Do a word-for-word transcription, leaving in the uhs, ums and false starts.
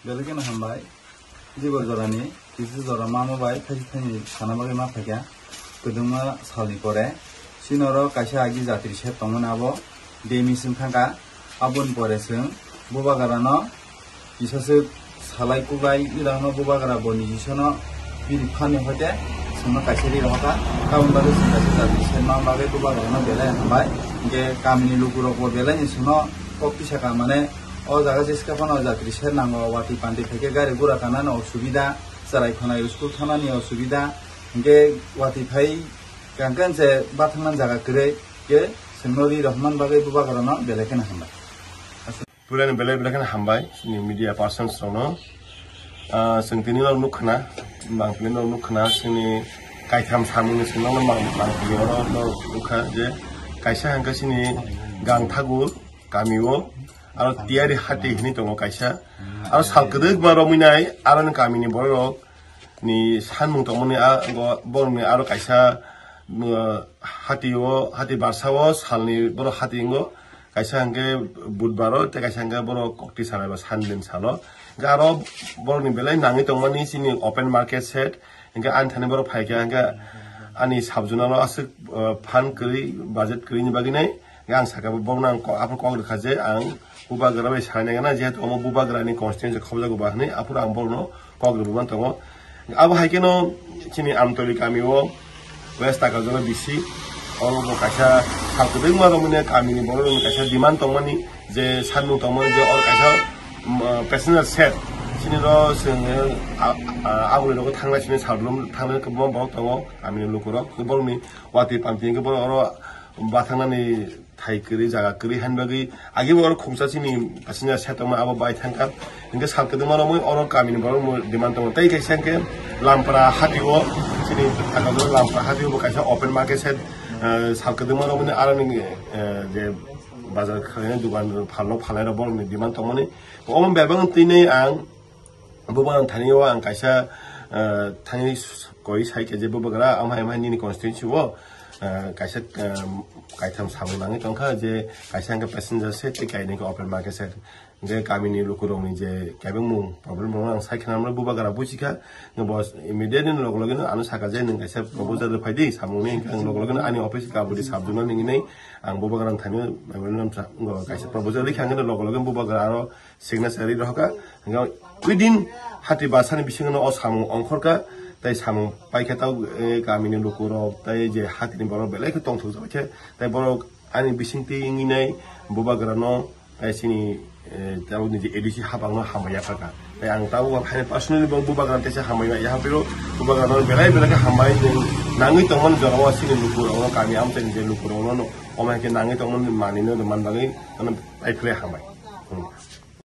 Belai kheno hambai. Jibor jorani, kisa jora mama bai thaisi thaini sana bagwi ma phaikha. Kwdwngma salni pore. Chini oro kaisa agi jatri shed tongmani abo demi sing thangkha. Aboni pore chwng bubagrano kisa se salai kuklai irano bubagra boni jisano bini phani hoite chwngno kaisa ri rohorkha. Aboni bagwi chwng kaisa jatri shed ma bagwi bubagrano belai hambai. Hinkhe kamini lukurokbo belai ni chwngno kok tisaka mane o jaga jeska phano jatri shed nango, watwi pantwi phaikhe gari gura kanani osubida, chwrai khwnai school thanani osubida, hinkhe watwi phai kangkhe se bathangna jaga kwrwi khe chwngno ri rohormani bagwi bubagrano belai kheno hambai. Purani belai belai kheno hambai chini media persons rokno. Ah, chwng tini nok nukkhana, bang tini nok nukkhana, chini kaitham samungni chwng nokno mang, mang tini oro nukha je kaisa hwnkhe chini Gangthagur kamio, aro Tiyari Hati hinwi tongo kaisa, aro sal kwdwkma romwi nai aroni kamini borok ni sanmung tongmani a, bo-, borokni aro kaisa, uh, hati o, hati barsa o salni borok hati wngo, kaisa hwnkhe budbar o, tei kaisa hwnkhe borok kokti salai ba sandin salo. Hwnkhe aro borokni belai nangwi tongmani chini open market shed, hwnkhe ani thani borok phaikha, hwnkhe ani sabjuna no aswk, uh, phan kwrwi, budget kwrwi ni bagwi nai. Ang saka bo, bokno ang ko-, aphuru kok rwkha je ang bubagra bai sanai nai gana, jehetu omo bubagrani constituency khobjago ba hwnwi, aphuru ang borokno kok rwui man tongo. Abo hai kheno chini Amtoli kamio West Takarjala bisi, oro bo kaisa sal kwbangma romwi kamini borok rokni kaisa demand tongmani, je sanmung tongmani je oro kaisa, um, passenger shed chini ro chwng, a, a, aboni rogo thangnai chini salbrum thangnai kwbangma borok tongo kamini lukurok, borokni watwi pantwi hwnkhe borok oro bathangnani thai kwrwi, jaga kwrwi haini bagwi agi bo oro khungsa chini passenger shed tongma abo bai thangkha. Hinkhe sal kwdwma romwi oro kamini borok rokni demand tongo. Tei kaisa hinkhe Lampra hatio chini Takarjala Lampra hatio bo kaisa open market shed, eh, sal kwdwma romwi aroni, eh, je bazar khlainai dogan phalno phalnai rok borokni demand tongmani. Omo bebak twi nai ang Bubagra thani o ang kaisa, eh, thani koi sai khe je bubagra amhai amhai nini constituency o, eh, kaisa, eh, kaitham samung nangwi tongkha je kaisa hwnkhe passenger shed tei kainwi khe open market shed. Hwnkhe kamini lukurokni je kaibangmung problem rokno ang sai khna mano bubagra buchikha. Hwnkhe bo immediately loge loge no ano saka je nwng kaisa proposal rwphai di samungni, hwnkhe ang loge loge no ani office kabudi sabjuna nini nai ang bubagra thani memorandum sa-, kaisa proposal rikha hwnkhe loge loge bubagra aro signature ri rohorkha. Hingke within hati basani bisingo no o samung ongkhorkha, tei samung paikha tau, eh, kamini lukurok, tei je hatini borok belai khe tongthokjak khe, tei borok ani bisingtwi wngwi nai bubagrano, tei chini, eh, tabukni je A D C hapangno hambai yaphakha. Tei ang tabuk haino personally bo bubagrano teisa hambai ya, yaphapiro bubagrano belai belai khe hambai nwng nangwi tongmani jorao chini lukurokno, kami amchaini je lukurokno no, omo hai khe nangwi tongmani manwino rwmani bagwi ano paiphlai hambai. Hmm.